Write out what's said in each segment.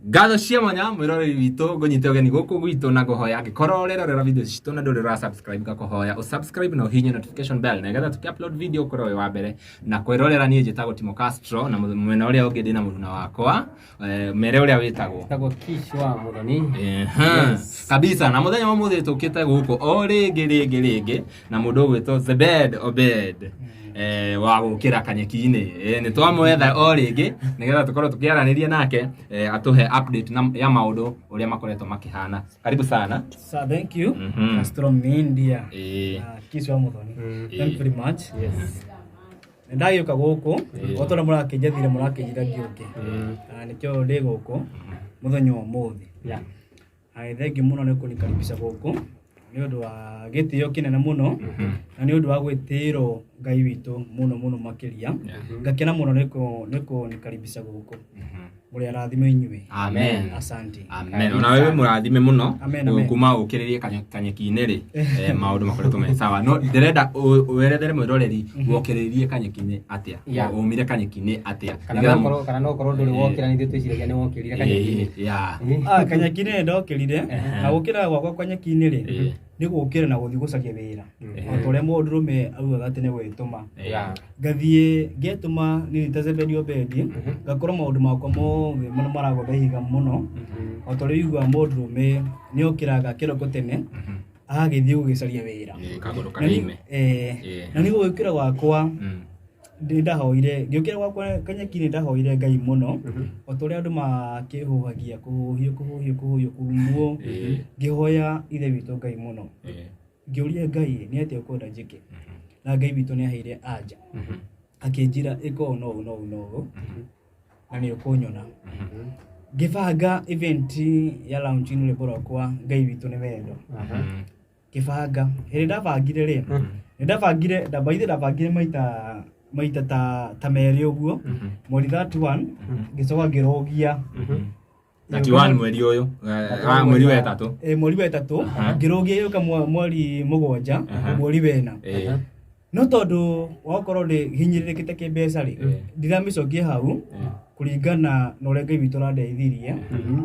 Ngatho cia mwanya mwĩroreri witũ, ngũnyite ũgeni gũkũ gwitũ na ngũhoya angĩkorwo ũrerorera video citũ na ndũrĩ ũra subscribe, ngakũhoya ũ subscribe na ũhihinye notification bell nĩgetha tũkĩ upload video ũkorwo wĩ wa mbere na kwĩrorera. Niĩ njĩtagwo Timo Castro na mwena ũrĩa ũngĩ ndĩna mũruna wakwa, mere ũrĩa wĩtagwo. Tagwo Kish wa Muthoni. Ehe. Yes. Kabisa, na mũthenya wa mũthĩ tũkĩte gũkũ o rĩngĩ rĩngĩ rĩngĩ na mũndũ ũgwĩtwo Zebed Obed, wa gũkĩra kanyeki-inĩ. Nĩ twamwetha o rĩngĩ nĩgetha tũkorwo tũkĩaranĩria nake, atũhe update ya maũndũ ũrĩa makoretwo makĩhana. Karibu sana. So thank you. Castro Media. Kiss wa Muthoni. Thank you very much. Yes. Nĩ ndagĩũka gũkũ o ta ũrĩa mũrakĩnjathire, mũrakĩnjĩra ngĩũke. Na nĩkĩo ndĩ gũkũ mũthenya wa ũmũthĩ. Na thengiũ mũno nĩ kũnikaribisha gũkũ nĩ ũndũ wa gĩtĩo kĩnene mũno na nĩ ũndũ wa gwĩtĩĩrwo Ngai witũ mũno mũno makĩria. Ngakena mũno nĩ kũnikaribisha gũkũ. Mũrĩ arathime inyuĩ. Amen. Asante. Amen. Ona wewe mũrathime mũno. Amen, amen. Kuma ũkĩrĩrie kanyeki-inĩ rĩ, maũndũ makoretwo me sawa, no ndĩrenda werethere mwĩroreri wokĩrĩrie kanyeki-inĩ atĩa. Umire kanyeki-inĩ atĩa? Kana no ũkorwo ndũrĩ wokĩra, nĩ ithuĩ twĩciragia nĩ wokĩrire kanyeki-inĩ. Yeah. Ah, kanyeki-inĩ nĩ ndokĩrire, na gũkĩra gwakwa kanyeki-inĩ rĩ, nĩ gũkĩra na gũthiĩ gũcaria wĩra o ta ũrĩa mũndũrũme augaga atĩ nĩ gwĩtũma. Ngathiĩ ngetũma niĩ ta Zebedi Obedi, ngakorwo maũndũ makwa mothe mũno maragũtha ihiga mũno, o ta ũrĩa ũiguaga mũndũrũme nĩ okĩraga kĩroko tene agagĩthiĩ gũgĩcaria wĩra. Kagũrũ Na ni- karĩime. Na nĩ gũgĩũkĩra gwakwa, nĩ ndahoire ngĩũkĩra gwakwa kanyeki, nĩ ndahoire Ngai mũno o ta ũrĩa andũ makĩhũhagia, kũhũhio kũhũhio kũhũhio kumwo. Ngĩhoya Ithe witũ Ngai mũno, ngĩũria Ngai nĩ atĩa ũkwenda njĩke, na Ngai witũ nĩ aheire anja, akĩnjĩra ĩka ũũ na ũũ na ũũ na ũũ na nĩ ũkũnyona. Ngĩbanga event ya launching rwĩmbo rwakwa "Ngai Witũ Nĩ Wendo". Ngĩbanga, hĩndĩ ndabangire rĩ, nĩ ndabangire ndambaithe ndabangire maita maita ta merĩ ũguo, mweri 31, ngĩcoka ngĩrũgia. 31 mweri ũyũ, mweri wa ĩtatũ. Mweri wa ĩtatũ, ngĩrũgia yũka mweri 7, mweri wena. No tondũ wa gũkorwo ndĩ hinyĩrĩrĩkĩte kĩmbeca rĩ, ndiramĩcokia hau kũringana na ũrĩa Ngai witũ arandeithirie,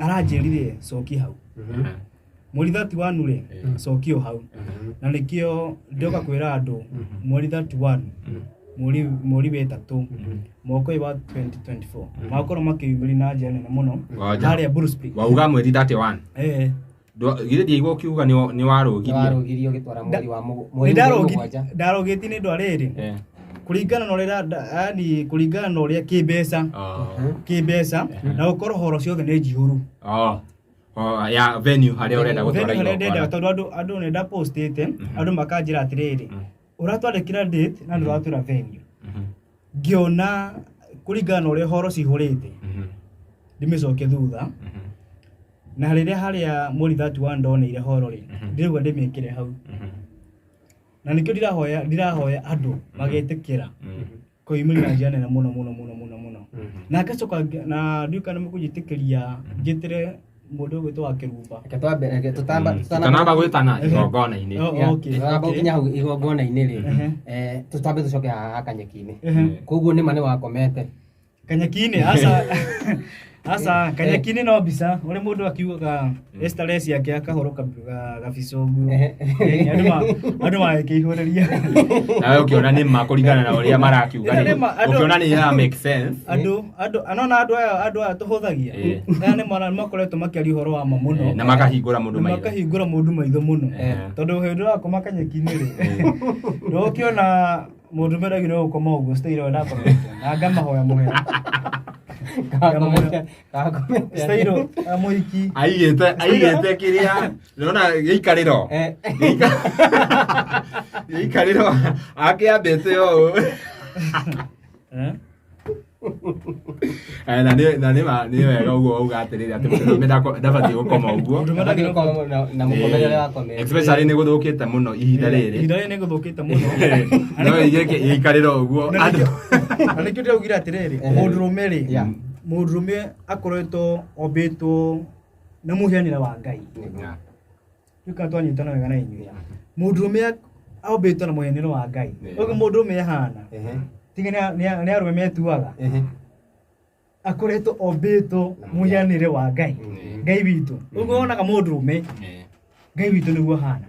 aranjĩrire cokia hau mweri 31 rĩ, cokio hau. Na nĩkĩo ndĩroka kwĩra andũ mweri 31, mweri wa ĩtatũ mwaka ũyũ wa 2024, magakorwo makĩyumĩria na njĩra nene mũno. Ngoja. Harĩa Blue Spring. Wauga mweri 31? Eh. Githĩ ndiaigua ũkiuga nĩ warũgirie? Warũgirie ũgĩtwara mweri wa Nĩ mweri 7. Ndarũgĩtie nĩ ũndũ wa rĩrĩ, kũringana na ũrĩa yani kũringana na ũrĩa kĩmbeca, kĩmbeca na gũkorwo horo ciothe nĩ njihũru. Oh, ya venue harĩa ũrenda gũtwara Venue harĩa ndenda, igongona. tondũ andũ nĩ ndapostĩte, andũ makanjĩra atĩrĩrĩ, ũratwandĩkĩra date na ndũratwĩra venue. Ngĩona kũringana na ũrĩa horo cihũrĩte, ndĩmĩcoke thutha, na rĩrĩa harĩa mweri 31 ndoneire horo rĩ, ndĩrauga ndĩmĩkĩre hau. Na nĩkĩo ndĩrahoya andũ magetĩkĩra kwĩyumĩria na njĩra nene mũno mũno mũno mũno mũno. Na ngacoka na ndiũĩ kana nĩmũkũnjĩtĩkĩria njĩtĩre mũndũ ũgwĩtwo wa Kĩrumba. Reke twambe, reke Tũtanamba gwĩtana igongona-inĩ. Oh, Yeah, okay, tũtanamba okay. gũkinya hau igongona-inĩ rĩ, tũtambe tũcoke haha kanyeki-inĩ. Koguo nĩma nĩ wakomete? Kanyeki-inĩ aca, aca, kanyeki-inĩ no mbica ũrĩa mũndũ akiugaga stress yake akahũrwo gabica ũguo. Andũ magĩkĩihũrĩria. Nawe ũkĩona nĩ ma kũringana na ũrĩa marakiuga Nĩ rĩ, ma, ũkĩona nĩ ya make sense. Andũ aya tũhũthagia aya nĩ makoretwo makĩaria ũhoro wa ma mũno. Na makahingũra mũndũ Na maitho. makahingũra mũndũ maitho mũno, tondũ hĩndĩ ũrakoma kanyeki-inĩ rĩ, ndũgũkĩona mũndũ meragire gũkoma ũguo citaire ndakomete na ngamahoya mũhera. Kakomete, kakomete. Citairwo mũhiki. Aigĩte kĩrĩa nĩona gĩikarĩro. Gĩikarĩro akĩambĩte ũũ. Eh? Na nĩ wega ũguo wauga atĩrĩrĩ, atĩ mũndũrũme ndabatiĩ gũkoma ũguo. Mũndũrũme Ndabatiĩ gũkoma na mũkomere ũrĩa wakomete. Especially nĩ gũthũkĩte mũno ihinda rĩrĩ. Ihinda rĩrĩ nĩ gũthũkĩte mũno. No ige gĩikarĩro ũguo Na andũ na nĩkĩo ndĩraugire atĩrĩrĩ, mũndũrũme rĩ, mũndũrũme akoretwo ombĩtwo na mũhianĩre wa Ngai. Rĩu kana twanyitana wega na inyuĩ, mũndũrũme ombĩtwo na mũhianĩre wa Ngai. Ũguo mũndũrũme ahana, tiga nĩ arũme metuaga. Akoretwo ombĩtwo mũhianĩre wa Ngai, Ngai witũ. Ũguo wonaga mũndũrũme, Ngai witũ nĩguo ahana.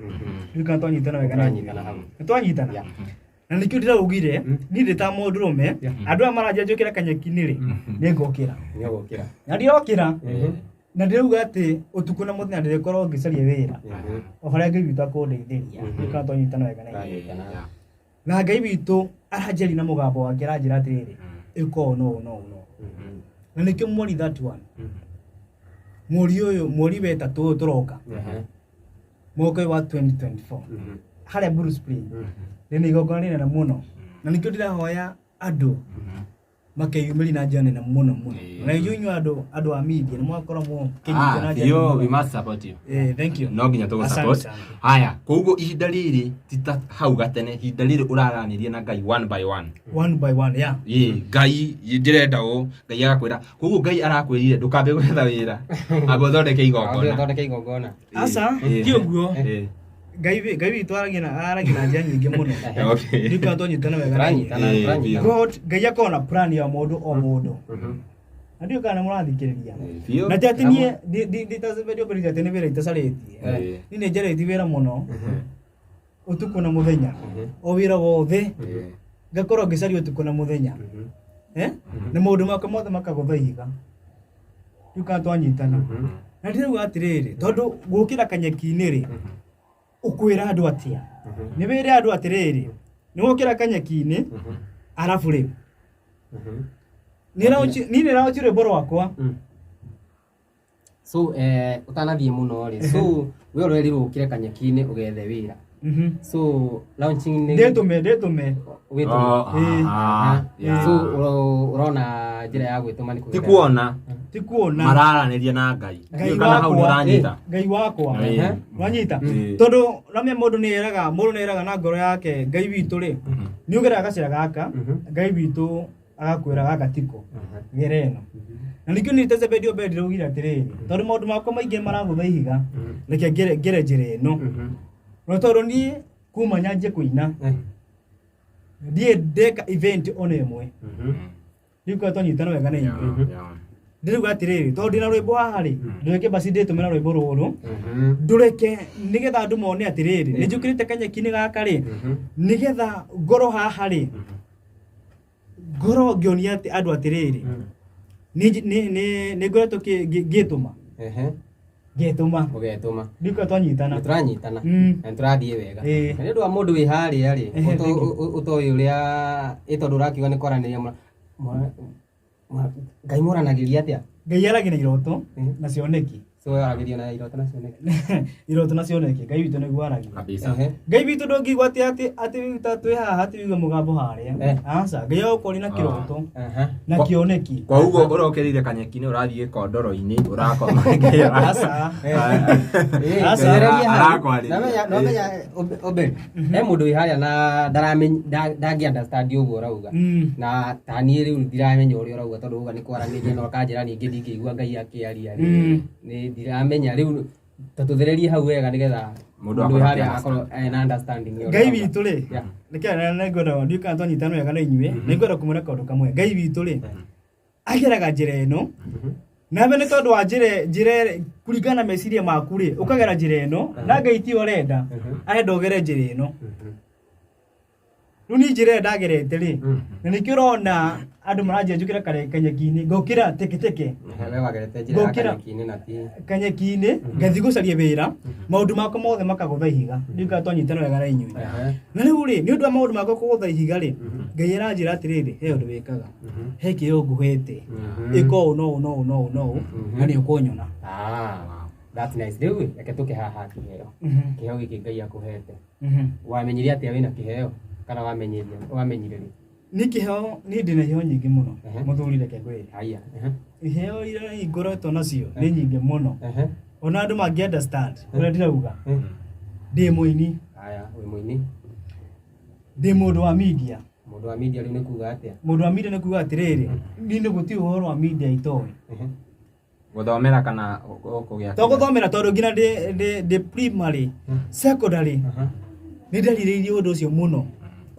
Rĩu kana twanyitana wega na inyuĩ? Tũranyitana hau. Nĩ twanyitana na nĩkĩo ndĩraugire niĩ ndĩ ta mũndũrũme, andũ aya maranjia njũkĩra kanyeki-inĩ rĩ, nĩ ngokĩra. Nĩ ũgũkĩra. Na ndirokĩra na ndĩrauga atĩ ũtukũ na mũthenya ndĩrĩkorwo ngĩcaria wĩra o harĩa Ngai witũ akũndeithĩria. Rĩu kana twanyitana wega na inyuĩ? Tũranyitana. Na Ngai witũ aranjĩria na mũgambo wake, aranjĩra atĩrĩrĩ, ĩka ũũ no ũũ no ũũ no ũũ. Na nĩkĩo mweri 31, mweri ũyũ, mweri wa ĩtatũ ũyũ tũroka, mwaka ũyũ wa 2024, harĩa Blue Spring rĩna igongona rĩnene mũno, na nĩkĩo ndĩrahoya andũ makeyumĩria na njĩra nene mũno mũno. Na inyuĩ andũ a media nĩ mwakorwo mũkĩnyita na njĩra nene Biũ, we mũno. must support you. Thank you. No nginya tũgũ Asante support. sana. Haya, koguo ihinda rĩrĩ ti ta hau gatene, ihinda rĩrĩ ũraranĩria na Ngai one by one. One by one, yeah. Ĩ, Ngai ndĩrenda ũũ, Ngai agakwĩra. Koguo Ngai arakwĩrire ndũkambe gwetha wĩra, amba ũthondeke Ambia igongona. ũthondeke igongona. Aca, ti ũguo. Ngai witũ aragia na njĩra nyingĩ mũno. Ndikana twanyitana wega na inyuĩ? Tũranyitana, tũranyitana. God, Ngai akoragwo na plan ya mũndũ o mũndũ, na ndiũĩ kana nĩ mũrathikĩrĩria. Biũ. Na ti atĩ niĩ nditacendio atĩ nĩ wĩra itacarĩtie. Niĩ nĩ njarĩtie wĩra mũno ũtukũ na mũthenya, o wĩra wothe ngakorwo ngĩcaria ũtukũ na mũthenya. Na maũndũ makwa mothe makagũtha ihiga. Rĩu kana twanyitana? Na ndĩrauga atĩrĩrĩ, tondũ gũkĩra kanyeki-inĩ rĩ, ũkwĩra andũ atĩa? Nĩ wĩre andũ atĩrĩrĩ, nĩ wokĩra kanyeki-inĩ, arabu rĩ, niĩ nĩ launch rwĩmbo rwakwa. So ũtanathiĩ mũno rĩ, so we ũrerirwo ũkĩre kanyeki-inĩ ũgethe wĩra. So launching nĩ Ndĩtũme. Wĩtũme. Oh, aha, yeah. So ũrona njĩra ya gwĩtũma nĩ Ti kũgerera- kuona Ti kuona. mararanĩria na Ngai. Ngai Ndiũĩ kana hau nĩ wakwa. ũranyita. Ngai wakwa. Wanyita? Tondũ ramia mũndũ nĩ eraga na ngoro yake Ngai witũ rĩ, nĩ ũgeraga gacĩra gaka, Ngai witũ agakwĩra gaka tiko, gera ĩno. Na nĩkĩo niĩ Tezebedi Obedi ndĩraugire atĩrĩrĩ, tondũ maũndũ makwa maingĩ maragũtha ihiga, reke ngere njĩra ĩno. No tondũ niĩ kuma nyanjie kũina, ndiĩ ndeka event ona ĩmwe. Rĩu kwa twanyitana wega na inyuĩ? Ndĩrauga atĩrĩrĩ, tondũ ndĩna rwĩmbo haha rĩ, ndũreke basi ndĩtũmĩra rwĩmbo rũrũ, ndũreke nĩgetha andũ mone atĩrĩrĩ, nĩ njũkĩrĩte kanyeki-inĩ gaka rĩ, nĩgetha ngorwo haha rĩ, ngorwo ngĩonia atĩ andũ atĩrĩrĩ, nĩ ngoretwo ngĩtũma ngĩtũma. Ũgetũma. Ndiko twanyitana? Nĩ tũranyitana. Na nĩ tũrathiĩ wega. Na nĩ ũndũ wa mũndũ wĩ harĩa rĩ, Thank you. ũtoĩ ũrĩa ĩ, tondũ ũrakiuga nĩ kwaranĩria Ngai mũranagĩria atĩa? Ngai aragia na iroto na cioneki. So we waragĩria na iroto na cioneki? Iroto na cioneki, Ngai witũ nĩguo aragia. Kabisa. Ngai witũ ndũngĩigua atĩ ta twĩ haha atĩ wigue mũgambo harĩa. Aca, Ngai agũkũria na kĩroto na kĩoneki. Kwa ũguo ũrokerire kanyeki-inĩ, ũrathiĩ gĩkondoro-inĩ, ũrakoma. Aca. Aca. Gereria hau. Arakwarĩria. Namenya Obed, he mũndũ wĩ harĩa na ndangĩ understand ũguo ũrauga. Na ta niĩ rĩu ndiramenya ũrĩa ũrauga, tondũ uga nĩ kwaranĩria na ũkanjĩra ningĩ ndingĩigua Ngai akĩaria rĩ. Nĩ ndiramenya rĩu, ta tũthererie hau wega nĩgetha Mũndũ mũndũ wĩ akorwo harĩa akĩ akorwo ena understanding ya ũrĩa Ngai ũrauga. witũ rĩ, nĩkĩo nĩngwenda ndiũĩ kana twanyitana wega na inyuĩ, nĩngwenda kũmwĩra kaũndũ kamwe. Ngai witũ rĩ, ageraga njĩra ĩno nawe nĩ tondũ wa njĩra kũringana na meciria maku rĩ, ũkagera njĩra ĩno na Ngai tiyo ũrenda, arenda ũgere njĩra ĩno. Rĩu niĩ njĩra ĩrĩa ndagerete rĩ, na nĩkĩo ũrona andũ maranjia njũkĩra kare kanyeki-inĩ, ngokĩra teketeke. We wagerete njĩra ya Ngokĩra. kanyeki-inĩ na ti Kanyeki-inĩ ngathiĩ gũcaria wĩra, maũndũ makwa mothe makagũtha ihiga. Ndiũĩ kana twanyitana wega na inyuĩ? Na rĩu rĩ, nĩ ũndũ wa maũndũ makwa kũgũtha ihiga rĩ, Ngai aranjĩra atĩrĩrĩ, he ũndũ wĩkaga, he kĩheo ngũhete, ĩka ũũ no ũũ no ũũ no ũũ no ũũ, na nĩ ũkũnyona. Ah, that's nice. Rĩu reke tũke haha kĩheo. Kĩheo gĩkĩ Ngai akũhete. Wamenyire atĩa wĩna kĩheo? Kana wamenyire rĩ? Nĩ kĩheo, niĩ ndĩna iheo nyingĩ mũno. Mũthuri, reke ngwĩre. Haya. Iheo iria ngoretwo nacio nĩ nyingĩ mũno, ona andũ mangĩ understand ũrĩa ndĩrauga. Ndĩ mũini. Haya, wĩ mũini. Ndĩ mũndũ wa media. Mũndũ wa media rĩu nĩ kuga atĩa? Mũndũ wa media nĩ kuga atĩrĩrĩ, niĩ nĩ gũtirĩ ũhoro wa media itoĩ. Gũthomera kana kũgĩa? To gũthomera, tondũ nginya ndĩ primary, secondary, nĩ nderirĩirie ũndũ ũcio mũno.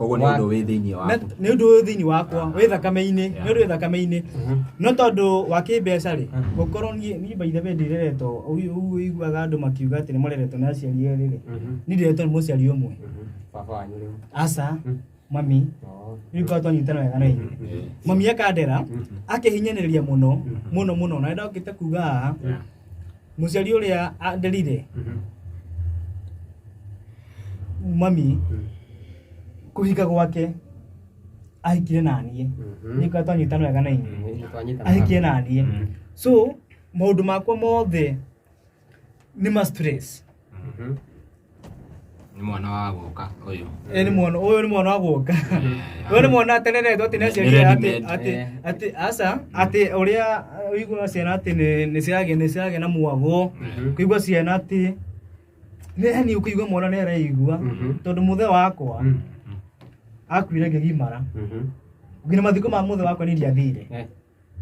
Koguo nĩ ũndũ wĩ thĩinĩ waku. Nĩ ũndũ wĩ thĩinĩ wakwa, wĩ thakame-inĩ, nĩ ũndũ wĩ thakame-inĩ. No tondũ wa kĩmbeca rĩ, gũkorwo niĩ by the way ndireretwo, ũguo ũiguaga andũ makiuga atĩ nĩ mareretwo nĩ aciari erĩ rĩ, niĩ ndireretwo nĩ mũciari ũmwe. Baba wanyu rĩu. Aca, mami. Rĩu korwo twanyitana wega na inyuĩ. Mami akandera, akĩhinyanĩrĩria mũno, mũno mũno, na nĩndokĩte kuga haha, mũciari ũrĩa anderire, mami, kũhika gwake, ahikire na niĩ. Nĩ korwo twanyitana wega na inyuĩ. Twanyitana. Ahikire na niĩ. So, maũndũ makwa mothe nĩ ma stress. Nĩ mwana wa gũka ũyũ. Nĩ mwana ũyũ nĩ mwana wa gũka. Ũyũ nĩ mwana atereretwo atĩ nĩ aciari Nĩ atĩ ready-made. atĩ atĩ aca atĩ ũrĩa ũiguaga ciana atĩ nĩ ciragĩa na mwago. Kũigua ciana atĩ nĩ yani ũkũigua mwana nĩ areigua tondũ mũthee wakwa akuire ngĩgimara. Nginya mathiko ma mũthee wakwa niĩ ndiathire.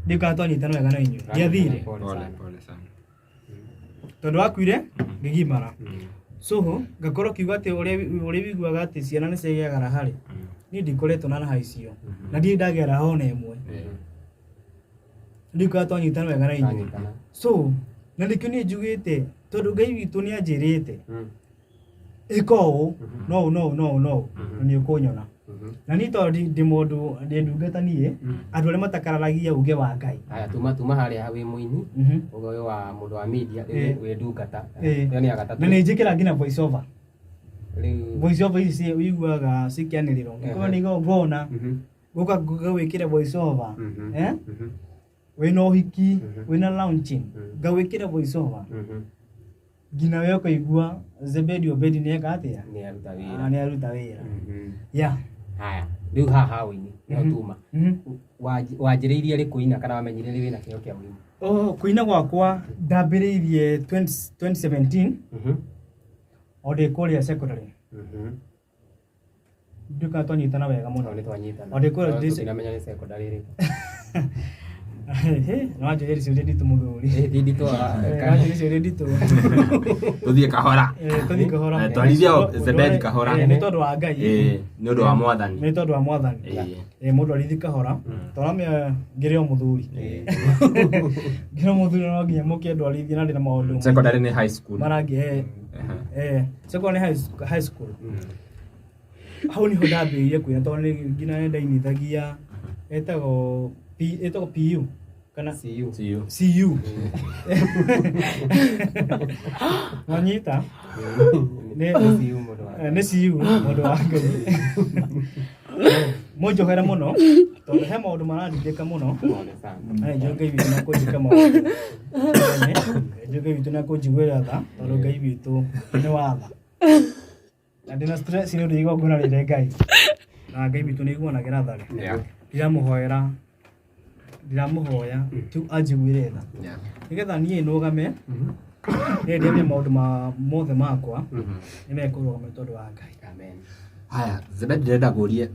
Ndiũkaga twanyitana wega na inyuĩ. Ndiathire. Pole Pole sana. pole sana. Tondũ akuire ngĩgimara. So ngakorwo kiuga atĩ ũrĩa ũiguaga atĩ ciana nĩ ciagĩaga raha rĩ, niĩ ndikoretwo na raha icio. Na ndirĩ ndagĩa raha ona ĩmwe. Ndiũkaga twanyitana wega na inyuĩ. Twanyitana. So na nĩkĩo niĩ njugĩte tondũ Ngai witũ nĩ anjĩrĩte ĩka ũũ, no ũũ, no ũũ, no ũũ, no ũũ, na nĩ ũkũnyona. Na niĩ tondũ ndĩ mũndũ, ndĩ ndungata niĩ, andũ arĩa matakararagia uge wa Ngai. Haya, tuma harĩa wĩ mũini, uge wĩ wa mũndũ wa media, rĩu wĩ ndungata. Ĩyo nĩ ya gatatũ. Na nĩ njĩkĩra nginya voice over. Rĩu Voice over ici ũiguaga cikĩanĩrĩrwo. Ngĩkorwo nĩ igongona, gũka ngawĩkĩra voice over. Wĩna ũhiki, wĩna launching, ngawĩkĩra voice over. Nginya we ũkaigua Zebedi Obedi nĩ eka atĩa? Nĩ aruta wĩra. Nĩ aruta wĩra. Yeah. Haya, rĩu haha ũini, nĩho tuma. Wanjĩrĩirie rĩ kũina kana wamenyire rĩ wĩna kĩheo kĩa ũini? Oh, kũina gwakwa ndambĩrĩirie 2017 o ndĩ kũrĩa secondary. Ndiũkaga twanyitana wega mũno. Nĩ twanyitana. O ndĩ kũrĩa No tũtinamenya nĩ secondary ĩrĩkũ. No wanjĩrĩria ciũria nditũ mũthuri. Ti nditũ. Wanjĩrĩria ciũria nditũ. Tũthiĩ kahora. Tũthiĩ kahora. Twarithia Zebedi kahora. Nĩ tondũ wa Ngai. Nĩ ũndũ wa Mwathani. Nĩ tondũ wa Mwathani. Mũndũ arithi kahora. Twaramenya ngĩrĩ o mũthuri. Ngĩrĩ o mũthuri no nginya mũkĩendwo arithie na ndĩ na maũndũ. Secondary nĩ high school. Marangi, secondary high school. Hau niho ndambĩrĩirie kũina tondũ nĩ nginya nĩ ndainithagia ĩtagwo P, ĩtagwo PU kana CU. CU. CU. Wanyita? Nĩ CU mũndũ wa. Nĩ CU mũndũ wa Ngai. Mũnjohere mũno tondũ he maũndũ marandindĩka mũno. Pole sana. Na njũĩ Ngai witũ na kũnjĩka maũndũ. Njũĩ Ngai witũ na kũnjiguĩra tha tondũ Ngai witũ nĩ wa tha. Na ndĩna stress nĩ ũndũ igongona rĩrĩa Ngai. Na Ngai witũ nĩ aiguanagĩra tha rĩ. Ndiramũhoera, ndiramũhoya tu anjiguĩre tha. Nĩgetha niĩ nũgame, niĩ ndiamie maũndũ ma mothe makwa, nĩ mekũrũgama nĩ tondũ wa Ngai. Amen. Haya, Zebedi ndĩrenda ngũrie,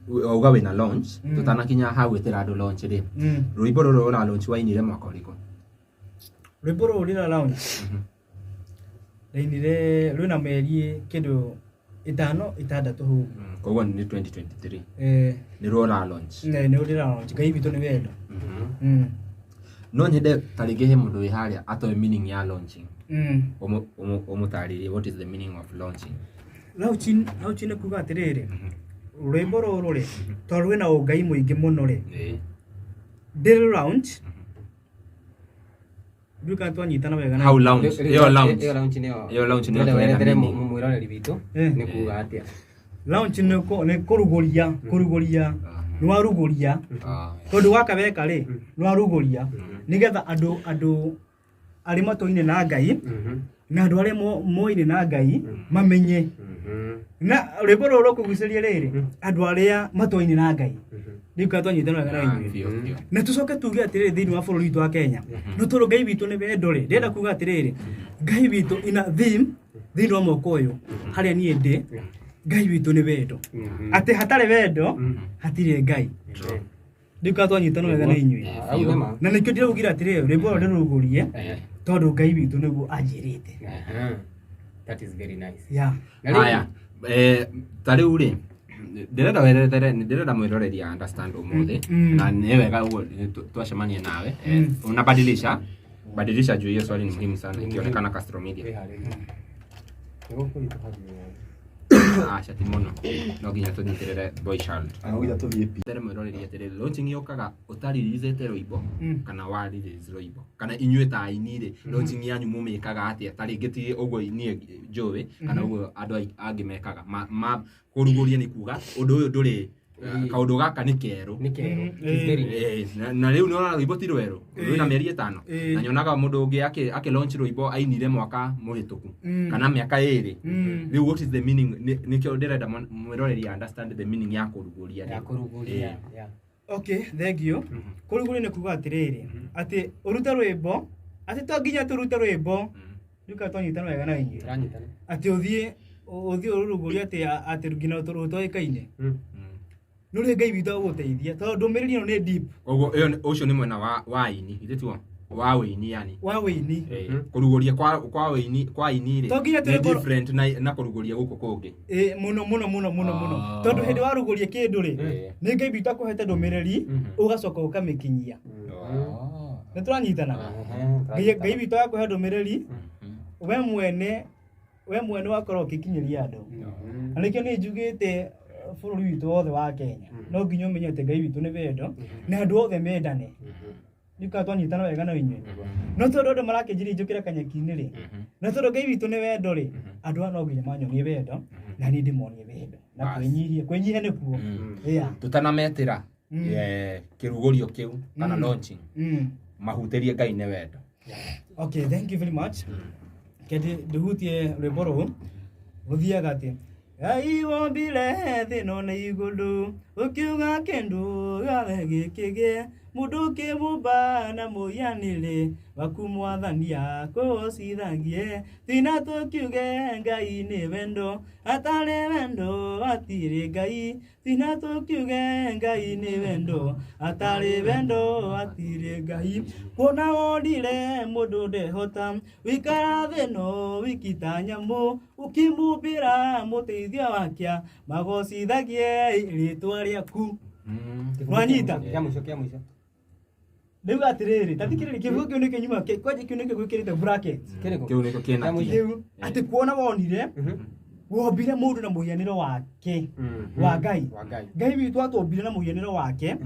wauga wĩna launch, tũtanakinya ha gwĩtĩra andũ launch rĩ. Rwĩmbo rũrũ ũra launch wainire mwaka ũrĩkũ? Rwĩmbo rũrũ rĩra launch. Ndainire rwĩna mĩeri kĩndũ 5 6 hau. Koguo nĩ 2023. Nĩ rwo ũra launch. Nĩ rĩra launch. Ngai witũ nĩ wendo. No nyende ta rĩngĩ he mũndũ wĩ harĩa atoĩ meaning ya launching. Ũmũtarĩrie what is the meaning of launching. Launching, launching nĩ kuga atĩrĩrĩ, rwĩmbo rũrũ rĩ, tondũ rwĩna ũngai mũingĩ mũno rĩ. Ndĩrĩ launch. Ndiũĩ kana twanyitana wega na How launch? Ĩyo launch. Ĩyo launch nĩyo. Ĩyo launch nĩyo Ndĩrenda tũrenda werethere meaning. mwĩroreri witũ nĩ kuga atĩa. Launch nĩ kũrugũria, kũrugũria. Nĩ warugũria. Tondũ waka weka rĩ, nĩ warugũria. Nĩgetha andũ arĩa matoine na Ngai, na andũ arĩa moine na Ngai mamenye. Na rwĩmbo rũrũ rũkũgucĩria rĩrĩ, andũ arĩa matoine na Ngai. Rĩu kana twanyitana wega na inyuĩ. Na tũcoke tuge atĩrĩrĩ thĩinĩ wa bũrũri witũ wa Kenya. No tondũ Ngai witũ nĩ wendo rĩ, ndĩrenda kuga atĩrĩrĩ, Ngai witũ ina theme thĩinĩ wa mwaka ũyũ harĩa niĩ ndĩ, Ngai witũ nĩ wendo. Atĩ hatarĩ wendo, hatirĩ Ngai. Rĩu kana twanyitana wega na inyuĩ. Hau nĩ ma. Na nĩkĩo ndĩraugire atĩrĩrĩ, rwĩmbo rũrũ ndĩrũrugũrie, tondũ Ngai witũ nĩguo anjĩrĩte. That is very nice. Yeah. Na rĩu- Haya, ta rĩu rĩ, Ndĩrenda werethere, ndĩrenda mwĩroreri a understand ũmũthĩ na nĩ wega ũguo twacemania nawe. Unabadilisha badilisha juu hiyo swali ni muhimu sana ikionekana Castro Media. Wĩharĩrie. Nĩgũkũritũhagĩra. Aca ti mũno, no nginya tũnyitĩrĩre boy child. No nginya tũthiĩ pi. Tere mwĩroreri atĩrĩrĩ, launching yũkaga ũtareleasĩte rwĩmbo kana wa release rwĩmbo, kana inyuĩ ta aini rĩ, launching yanyu mũmĩkaga atĩa? Ta rĩngĩ ti ũguo niĩ njũĩ kana ũguo andũ angĩ mekaga. Kũrugũria nĩ kuga ũndũ ũyũ ndũrĩ, kaũndũ gaka nĩ kerũ. Nĩ kerũ. It's very new. Na rĩu nĩũrona rwĩmbo ti rwerũ, rwĩna mĩeri 5. Eh. Na nyonaga mũndũ ũngĩ akĩ launch rwĩmbo ainire mwaka mũhĩtũku kana mĩaka 2. Rĩu what is the meaning? Nĩkĩo ndĩrenda mwĩroreri understand the meaning ya kũrugũria. Ya kũrugũria. Yeah. Okay, thank you. Kũrugũria nĩ kuga atĩrĩrĩ, atĩ ũrute rwĩmbo, atĩ to nginya tũrute rwĩmbo, rĩu kana twanyitana wega na inyuĩ. Tũranyitana. Atĩ ũthiĩ ũrũrugũrie atĩ nginya rũtoĩkaine. Nĩ ũrĩa Ngai witũ agũgũteithia, tondũ ndũmĩrĩri ĩno nĩ deep. Koguo ũcio nĩ mwena wa aini, githĩ tiguo? Wa wĩini yani. Wa wĩini. Kũrugũria kwa wĩini, kwa aini rĩ, To nginya nĩ tũrĩkorwo different na kũrugũria gũkũ kũngĩ. Mũno, mũno, mũno, mũno, mũno. Ah. Tondũ hĩndĩ warugũria kĩndũ rĩ, nĩ Ngai witũ akũhete ndũmĩrĩri, ũgacoka ũkamĩkinyia. Nĩ tũranyitana? Ngai witũ akũhe ndũmĩrĩri, we mwene wakorwo ũkĩkinyĩria andũ. Na nĩkĩo niĩ njugĩte bũrũri witũ wothe wa Kenya, no nginya ũmenye atĩ Ngai witũ nĩ wendo, na andũ othe mendane. Nĩ kana twanyitana wega na inyuĩ. No tondũ andũ marakĩnjĩria njũkĩre kanyeki-inĩ rĩ, na tondũ Ngai witũ nĩ wendo rĩ, andũ aya no nginya manyonie wendo, na niĩ ndĩmonie wendo. Na Bas. kwĩnyihia, kwĩnyihia nĩkuo. Yeah. Tũtanametĩra, kĩrugũrio kĩu kana launching, mahutĩrie Ngai nĩ wendo. Okay, thank you very much. Kende ndĩhutie rwĩmbo rũu rũthiaga atĩ Ngai wombire thĩ ĩno na igũrũ, ũkiuga kĩndũ gĩothe gĩkĩgĩe, mũndũ ũkĩmũmba na mũhianĩre waku mwathani akũcithagie, tina tũkiuge Ngai nĩ wendo, atarĩ wendo hatirĩ Ngai, tina tũkiuge Ngai nĩ wendo, atarĩ wendo hatirĩ Ngai, kuona wonire mũndũ ndehota, wikara thĩ ĩno wiki ta nyamũ, ũkĩmũmbĩra mũteithia wake, magocithagie rĩtwa rĩaku. Nwanyita? Kĩa mũico, kĩa mũico. Rĩu atĩrĩrĩ, ta thikĩrĩria, kĩbungo kĩu nĩkĩo nyuma, kwanja kĩu nĩkĩo gwĩkĩrĩte bracket. Kĩrĩkũ? Kĩu nĩkĩo kĩna Kĩa mũico. Kĩu, atĩ kuona wonire, wombire mũndũ na mũhianĩre wake, wa Ngai. Wa Ngai. Ngai witũ atũmbire na mũhianĩre wake,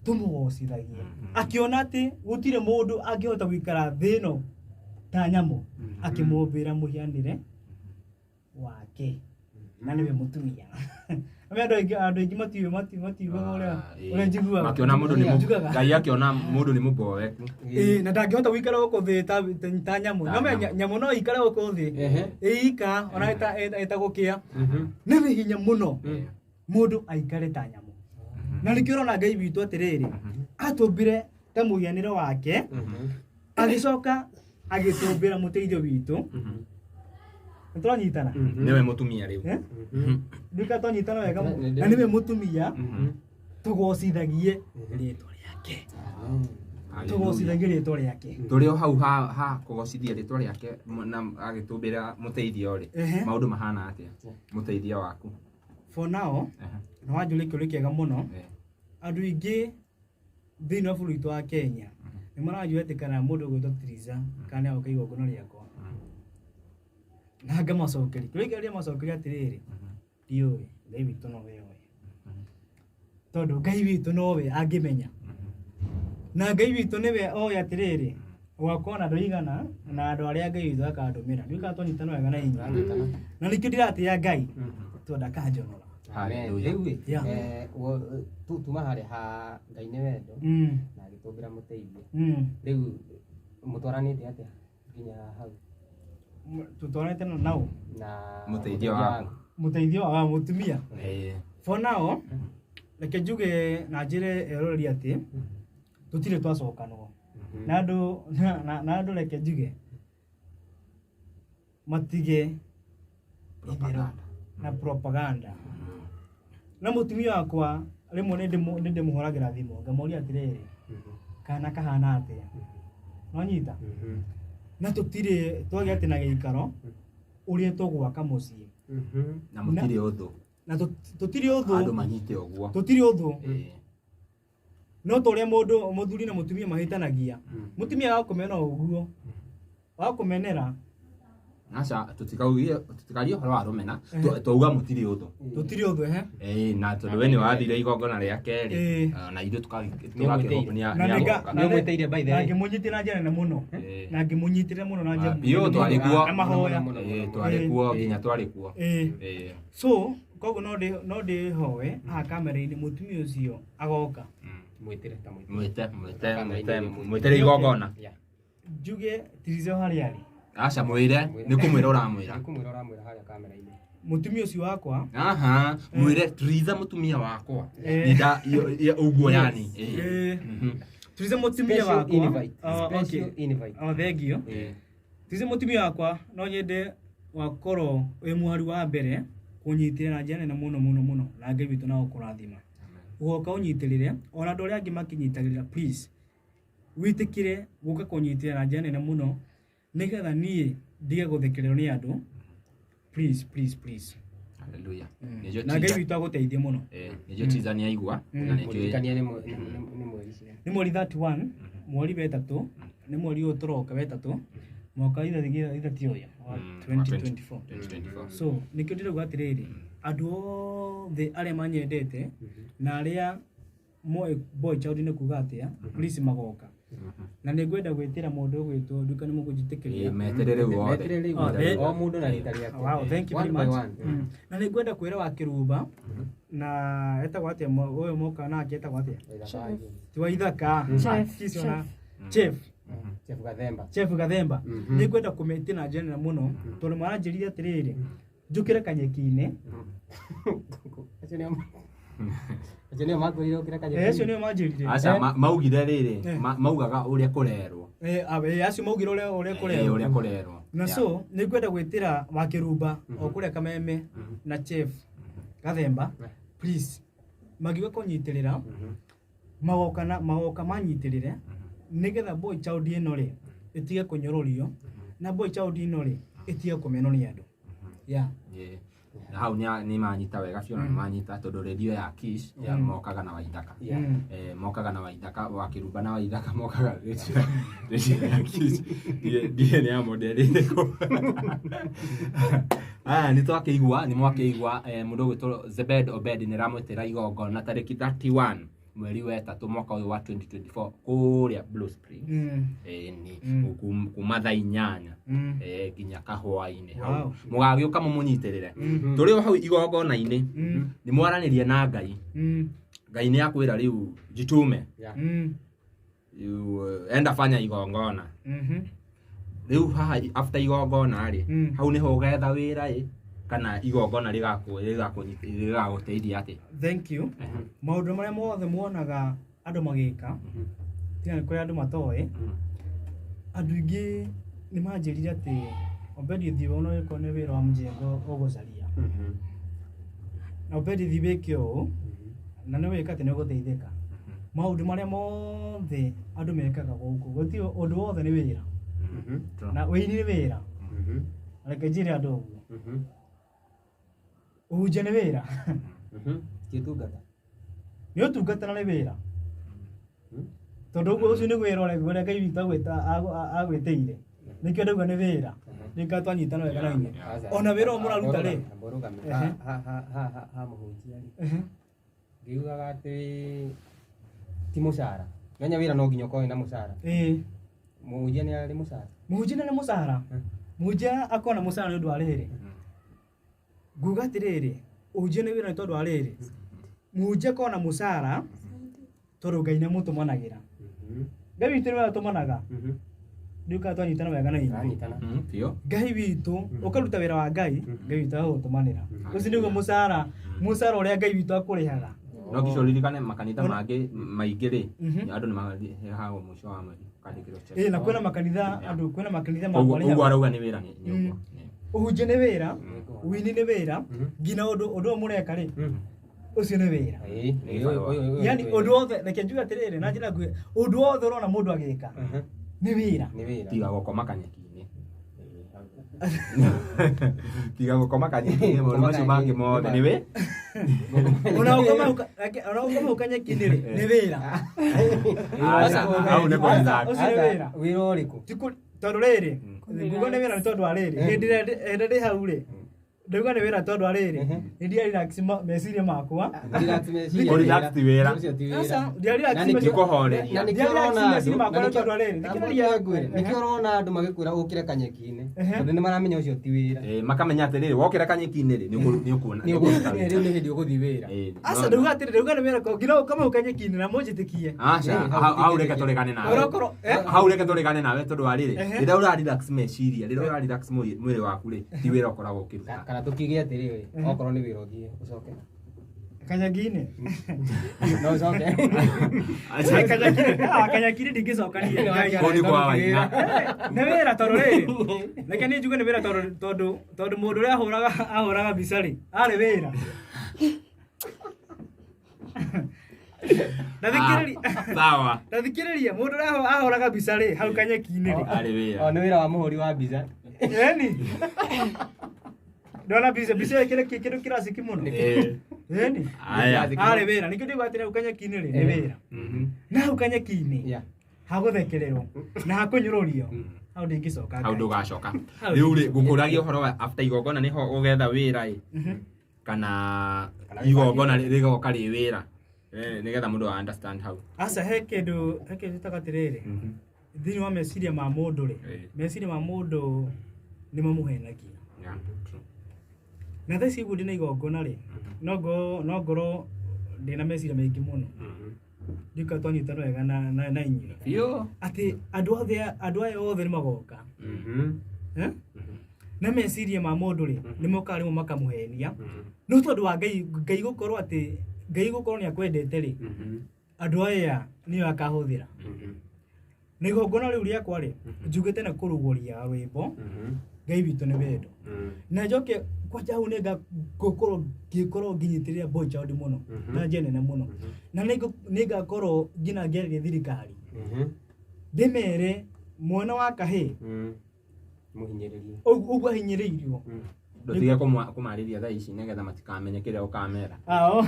tũmũgocithagie. Akĩona atĩ gũtirĩ mũndũ angĩhota gũikara thĩ ĩno ta nyamũ, akĩmũmbĩra mũhianĩre wake. Na nĩwe mũtumia. Ame andũ aingĩ, andũ aingĩ matiũĩ, matiugaga ũrĩa njiguaga. Makĩona mũndũ nĩ Njugaga. Ngai akĩona mũndũ nĩ mũboeku. Na ndangĩhota gũikara gũkũ thĩ ta nyamũ. Ta No me nyamũ. nyamũ no ĩikare gũkũ thĩ. Ĩika, ona ĩtagũkĩa. Nĩ nĩ hinya mũno mũndũ aikare ta nyamũ. Na nĩkĩo ũrona Ngai witũ atĩrĩrĩ, atũmbire ta mũhianĩre wake, agĩcoka agĩtũmbĩra mũteithio witũ. Nĩ tũranyitana? Nĩwe mũtumia rĩu. Nduka twanyitana wega Nĩ- na nĩwe mũtumia, tũgocithagie rĩtwa rĩake. Tũgocithagie rĩtwa rĩake. Tũrĩ o hau ha kũgocithia rĩtwa rĩake na agĩtũmbĩra mũteithio rĩ, maũndũ mahana atĩa? Mũteithio waku. For now, nĩ wanjũria kĩũria kĩega mũno. Andũ aingĩ thĩinĩ wa bũrũri witũ wa Kenya nĩ maranjũria atĩ kana mũndũ ũgwĩtwo Triza kana nĩ agoka igongona rĩakwa. Na ngamacokeria. Kĩũria kĩrĩa ndĩamacokeria atĩrĩrĩ, ndiũĩ, Ngai witũ nowe ũĩ. Tondũ Ngai witũ nowe angĩmenya. Na Ngai witũ nĩwe oĩ atĩrĩrĩ, gwakwa ona andũ aigana na andũ arĩa Ngai witũ akandũmĩra. Ndiũĩ kana twanyitana wega na inyuĩ. Na nĩkĩo ndĩratĩĩa Ngai, tondũ ndakanjonora. Hallelujah. Rĩu ĩ, Yeah. tuma harĩa ha Ngai nĩ wendo na agĩtũmbĩra mũteithio. Rĩu mũtwaranĩte atĩa nginya hau? Tũtwaranĩte na nau? Na Mũteithio waku. Mũteithio wa mũtumia. For now, reke njuge na njĩre eroreri atĩ tũtirĩ twacokanwo. Na andũ reke njuge matige itherũ na propaganda. Na mũtumia wakwa rĩmwe nĩ ndĩmũhũragĩra thimũ ngamũria atĩrĩrĩ, kana kahana atĩa? Nwanyita? Na tũtirĩ twagĩa atĩ na gĩikaro ũrĩa tũgwaka mũciĩ. Na mũtirĩ ũthũ. Na tũtirĩ Andũ ũthũ, manyite ũguo. tũtirĩ ũthũ. No ta ũrĩa mũndũ mũthuri na mũtumia mahĩtanagia, mũtumia agakũmena ũguo, agakũmenera. Aca, tutikarie ũhoro wa rũmena, twauga mũtirĩ ũthũ. Tũtirĩ ũthũ, ehe. Na tondũ we nĩ wathire igongona rĩa kerĩ, na ithuĩ tũgakĩhoka Na nĩnga- nĩagoka. na Nĩ ũmwĩtĩire by the na way. ngĩmũnyitĩra na njĩra nene mũno, na ngĩmũnyitĩrĩra mũno na njĩra Biũ, twarĩ kuo. na mahoya. Mũno, mũno, mũno. Twarĩ kuo, nginya twarĩ kuo. So koguo no ndĩhoe haha kamera-inĩ mũtumia ũcio agoka. Mwĩtĩre ta mwĩtĩre. Mwĩte, mwĩte, mwĩte, mwĩtĩre igongona. Yeah. Njuge Tirizo harĩa arĩ. Aca, mwĩre, nĩ kũmwĩra ũramwĩra. Nĩ kũmwĩra ũramwĩra harĩa kamera-inĩ. Mũtumia ũcio wakwa. Aha, mwĩre Tiriza mũtumia wakwa. Nĩnda ũguo yani. Tiriza mũtumia Special wakwa. invite. Oh, Special okay. invite. Oh, thank you. Tiriza mũtumia wakwa, no nyende wakorwo wĩ mũhari wa mbere kũnyitĩrĩra na njĩra nene mũno mũno mũno, na Ngai witũ na gũkũrathima. Ũgoka ũnyitĩrĩre, ona andũ arĩa angĩ makĩnyitagĩrĩra, please wĩtĩkĩre gũka kũnyitĩrĩra na njĩra nene mũno, nĩgetha niĩ ndige gũthekererwo nĩ andũ. Please, please, please. Hallelujah. Nĩjo Na Ngai Tiriza. witũ agũteithie mũno. Nĩjo Tiriza nĩ aigua. Na nĩnjũĩ. Mũririkanie nĩ mweri cigana. Nĩ mweri 31, mweri wa ĩtatũ, nĩ mweri ũyũ tũroka wa ĩtatũ, mwaka wa ithati ũyũ wa 2024. 2024. So nĩkĩo ndĩrauga atĩrĩrĩ, andũ othe arĩa manyendete na arĩa moĩ boy child nĩ kuga atĩa, please magoka. Na nĩ ngwenda gwĩtĩra mũndũ ũgwĩtwo nduka nĩ mũkũnjĩtĩkĩria. Meterere rĩu othe. Meterere rĩu Oh, othe. O mũndũ na rita rĩake. Wow, thank you very One by much. one. Na nĩ ngwenda kwĩra wa Kĩrumba na etagwo atĩa ũyũ moka nake etagwo atĩa? Waithaka. Ti wa Ithaka. Chef, Kiss chef. ona. Chef. Chef Gathemba. Chef Gathemba. Nĩ ngwenda kũmĩtĩ na njĩra nene mũno tondũ maranjĩrire atĩrĩrĩ, njũkĩre kanyeki-inĩ. Acio nĩo acio nĩo makwĩrire ũkĩre kanyeki. Acio nĩo manjĩrire. Aca, maugire rĩrĩ, maugaga ũrĩa kũrerwo. Acio maugire ũrĩa kũrerwo. Ũrĩa kũrerwo. Na so nĩ ngwenda gwĩtĩra wa Kĩrumba o kũrĩa Kameme na Chef Gathemba, please magiuga kũnyitĩrĩra, magoka na magoka manyitĩrĩre nĩgetha boy child ĩno rĩ ĩtige kũnyũrũrio, na boy child ĩno rĩ ĩtige kũmenwo nĩ andũ. Yeah. Na hau nĩ manyita wega biũ, na nĩ manyita tondũ redio ya Kish ya mokaga na Waithaka. Mokaga na Waithaka, wa Kĩrumba na Waithaka mokaga redio ya Kish. Ndiĩ nĩ ya model ĩrĩkũ. Aya, nĩ twakĩigua, nĩ mwakĩigua, mũndũ ũgwĩtwo Zebed Obed nĩ aramwĩtĩra igongona tarĩki 31 mweri wa ĩtatũ mwaka ũyũ wa 2024 kũrĩa Blue Springs. Nĩ kuma thaa 8 nginya kahũa-inĩ hau. Wow. Mũgagĩũka mũmũnyitĩrĩre. Tũrĩ o hau igongona-inĩ, nĩ mwaranĩria na Ngai. Ngai nĩ akwĩra rĩu jitume. Rĩu, enda fanya igongona. Rĩu haha after igongona rĩ, hau nĩho ũgetha wĩra ĩ, kana igongona rĩgagũteithia atĩ. Thank you. Maũndũ marĩa mothe muonaga andũ magĩka, tiga nĩ kũrĩ andũ matoĩ, andũ aingĩ nĩ manjĩrire atĩ Obedi thiĩ wone ũgĩkorwo nĩ wĩra wa mjengo ũgũcaria. Na Obedi thiĩ wĩke ũũ, na nĩ wĩka atĩ nĩ ũgũteithĩka. Maũndũ marĩa mothe andũ mekaga gũkũ, gũtirĩ ũndũ wothe nĩ wĩra. Na wĩini nĩ wĩra. Reke njĩre andũ ũguo. Ũhunjia nĩ wĩra. Ti ũtungata. Nĩ ũtungata na nĩ wĩra. Tondũ ũguo ũcio nĩguo wĩra ũrĩa Ngai witũ agwĩtĩire. Nĩkĩo ndauga nĩ wĩra. Nĩkĩo twanyitana wega na inyuĩ. Ona wĩra ũyũ mũraruta rĩ. Mborũgame. Ha mũhunjia rĩ. Ngiugaga atĩ ti mũcara. Menya wĩra no nginya ũkorwo wĩna mũcara. Mũhunjia nĩ arĩ mũcara. Mũhunjia nĩ mũcara. Mũhunjia akorwo na mũcara nĩ ũndũ wa rĩrĩ. Nguga atĩrĩrĩ, ũhunjia nĩ wĩra nĩ tondũ wa rĩrĩ. Mũhunjia akorwo na mũcara tondũ Ngai nĩ amũtũmanagĩra. Ngai witũ nĩwe atũmanaga. Ndiũĩ kana twanyitana wega na inyuĩ. Tũranyitana. Biũ. Ngai witũ, ũkaruta wĩra wa Ngai, Ngai witũ agagũtũmanĩra. Ũcio nĩguo mũcara ũrĩa Ngai witũ akũrĩhaga. No kico ririkane makanitha mangĩ maingĩ rĩ, andũ nĩ marĩhagwo mũico wa mweri, ũkandĩkĩrwo check. Na kwĩna makanitha, andũ kwĩna makanitha Ũguo makwarĩhaga. arauga nĩ wĩra nĩ ũguo. Ũhunjia nĩ wĩra, ũini nĩ wĩra, nginya ũndũ ũyũ mũreka rĩ, ũcio nĩ wĩra. Yani ũndũ wothe, reke njuge atĩrĩrĩ, na njĩra nguhĩ, ũndũ wothe ũrona mũndũ agĩka nĩ wĩra. Nĩ wĩra. Tiga gũkoma kanyeki-inĩ. Tiga gũkoma kanyeki-inĩ, maũndũ macio mangĩ mothe nĩ wĩ Ona gũkoma ona gũkoma hau kanyeki-inĩ rĩ, nĩ wĩra. Aca, hau nĩ kũrelax. Ũcio nĩ wĩra. Wĩra ũrĩkũ? Tondũ rĩrĩ, nguga nĩ wĩra nĩ tondũ wa rĩrĩ, hĩndĩ ĩrĩa ndĩ hau rĩ, ndauga nĩ wĩra tondũ wa rĩrĩ, nĩ ndia relax meciria makwa. Relax meciria. Kũ-relax ti wĩra. Ũcio ti wĩra. Aca, ndia relax Na nĩkĩo- Nĩ kũhoreria. Na nĩkĩo Ndia relax ũrona meciria andũ- makwa na nĩ tondũ wa rĩrĩ, nĩkĩo- thikĩrĩria. ngwĩre, nĩkĩo ũrona andũ magĩkwĩra ũkĩre kanyeki-inĩ, Ehe. tondũ nĩ maramenya ũcio ti wĩra. Makamenya atĩrĩrĩ, wokĩra kanyeki-inĩ rĩ, nĩ ũkuona. Nĩ ũgũthiĩ, rĩu nĩ hĩndĩ ũgũthiĩ wĩra. Aca, ndauga atĩrĩ, ndauga nĩ wĩra nginya gũkoma hau kanyeki-inĩ na mũnjĩtĩkie. Aca, hau reke tũregane nawe. Ũrokorwo, eh? Hau reke tũregane nawe tondũ wa rĩrĩ, Ehe. rĩrĩa ũra relax meciria, rĩrĩa ũra relax mwĩrĩ waku rĩ, ti wĩra ũkoragwo ũkĩruta. Kana tũkiuge atĩrĩrĩ, okorwo nĩ wĩra ũthiĩ ũcoke. Kanyeki-inĩ. No ũcoke. Aca, Kanyeki-inĩ, ah, kanyeki-inĩ ndingĩcoka niĩ. kũu nĩ kwa Waina. Nĩ wĩra tondũ rĩrĩ, reke niĩ njuge nĩ wĩra tondũ tondũ tondũ mũndũ ũrĩa ahũraga mbica rĩ, arĩ wĩra. Na thikĩrĩria, Ah, sawa. na thikĩrĩria, mũndũ ũrĩa ahũraga mbica rĩ, hau kanyeki-inĩ rĩ. Arĩ wĩra. O nĩ wĩra wa mũhũri wa mbica. Ĩni. Ndona mbica mbica ĩyo kĩrĩ kĩndũ kĩraciki mũno. Ĩni. Aya. Arĩ wĩra, nĩkĩo ndiguga atĩrĩ hau kanyeki-inĩ rĩ, nĩ wĩra. Na hau kanyeki-inĩ, Yeah. hagũthekererwo na hakũnyũrũrio, hau ndingĩcoka. Hau ndũgacoka. Hau Rĩu rĩ, ngũkũragia ũhoro wa after igongona nĩho ũgetha wĩra ĩ, kana igongona rĩgoka rĩ wĩra. Nĩgetha mũndũ a understand hau. Aca, he kĩndũ njĩtaga atĩrĩrĩ, thĩinĩ wa meciria ma mũndũ rĩ, meciria ma mũndũ nĩ mamũhenagia. Yeah, true. Na thaa ici ũguo ndĩna igongona rĩ, no ngorwo ndĩna meciria maingĩ mũno. Ndika twanyitana wega na inyuĩ. Biũ. Atĩ andũ aya othe nĩ magoka. Na meciria ma mũndũ rĩ, nĩ mokaga rĩmwe makamũhenia. No tondũ wa Ngai, Ngai gũkorwo atĩ, Ngai gũkorwo nĩ akwendete rĩ, andũ aya nĩo akahũthĩra. Na igongona rĩu rĩakwa rĩ, njugĩte na kũrugũria rwĩmbo, Ngai witũ nĩ wendo. Na njoke kwanja hau nĩ ngũkorwo ngĩkorwo nginyitĩrĩra boy child mũno, na njĩra nene mũno. Na nĩ ngakorwo nginya ngĩarĩria thirikari. Ndĩmere mwana wa kahĩĩ Mũhinyĩrĩrie. Ũguo ahinyĩrĩirio. Ndũtige kũmarĩria thaa ici nĩgetha matikamenye kĩrĩa ũkamera. Ao.